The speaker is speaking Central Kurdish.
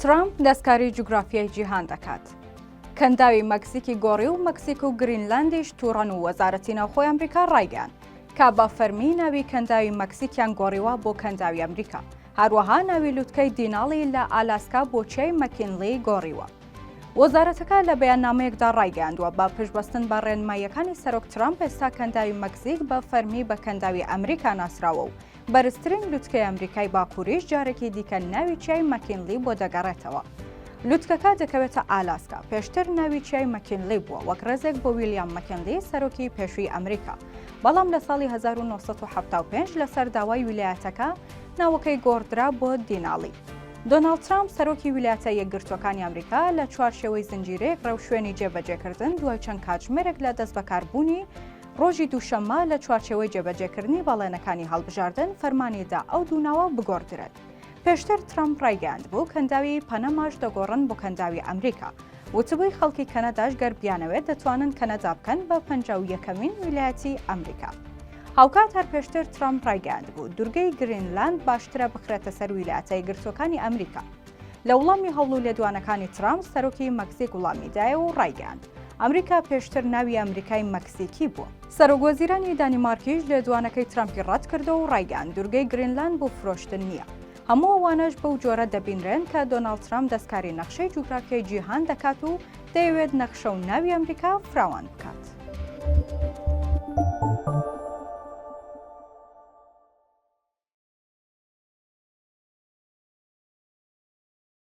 ترامپ دەستکاری جوگرافیای جیهان دەکات. کەنداوی مەکسیکی گۆڕی و مەکسیک و گرینلاندیش تووڕەن و وەزارەتی ناوخۆی ئەمریکا ڕایگەیاند کە بە فەرمی ناوی کەنداوی مەکسیکیان گۆڕیوە بۆ کەنداوی ئەمریکا. هەروەها ناوی لوتکەی دیناڵی لە ئالاسکا بۆ چیای مەکینلی گۆڕیوە. وەزارەتەکە لە بەیاننامەیەکدا ڕایگەیاندووە، بە پشتبەستن بە ڕێنماییەکانی سەرۆک ترامپ ئێستا کەنداوی مەکزیک بە فەرمی بە کەنداوی ئەمریکا ناسراوە و بەرزترین لوتکەی ئەمریکای باکووریش جارێکی دیکە ناوی چیای مەکینلی بۆ دەگەڕێتەوە. لوتکەکە دەکەوێتە ئالاسکا، پێشتر ناوی چیای مەکینلی بووە وەک ڕێزێک بۆ ویلیام مەکینلی سەرۆکی پێشووی ئەمریکا، بەڵام لە ساڵی 1975 لەسەر داوای ویلایەتەکە ناوەکەی گۆڕدرا بۆ دینالی. دۆناڵد ترامپ سەرۆکی ویلایەتە یەکگرتووەکانی ئەمریکا لە چوارچێوەی زنجیرەیەک ڕێوشوێنی جێبەجێکردن دوای چەند کاتژمێرێک لە دەستبەکاربوونی ڕۆژی دووشەممە لە چوارچێوەی جێبەجێکردنی بەڵێنەکانی هەڵبژاردن فەرمانی دا ئەو دوو ناوە بگۆڕدرێت. پێشتر ترەمپ ڕایگەیاندبوو کەنداوی پەنەماش دەگۆڕن بۆ کەنداوی ئەمریکا. وتبووی خەڵکی کەنەداش گەر بیانەوێت دەتوانن کەنەدا بکەن بە 51ەمین ویلایەتی ئەمریکا. هاوکات هەر پێشتر ترەمپ ڕایگەیاندبوو دورگەی گرینلاند باشترە بخرێتە سەر ویلایەتە یەکگرتووەکانی ئەمریکا. لە وڵامی هەوڵ و لێدوانەکانی ترامپ، سەرۆکی مەکسیک وڵامی دایەوە و ڕایگەیاند، ئەمریکا پێشتر ناوی ئەمریکای مەکسیکی بووە. سەرۆکوەزیرانی دانیمارکیش لێدوانەکەی ترامپی ڕەتکردەوە و ڕایگەیاند، دورگەی گرینلاند بۆ فرۆشتن نییە. هەموو ئەوانەش بەو جۆرە دەبینرێن کە دۆناڵد ترامپ دەستکاری نەخشەی جوگرافیای جیهان دەکات و دەیەوێت نەخشە و ناوی ئەمریکا فراوان بکات.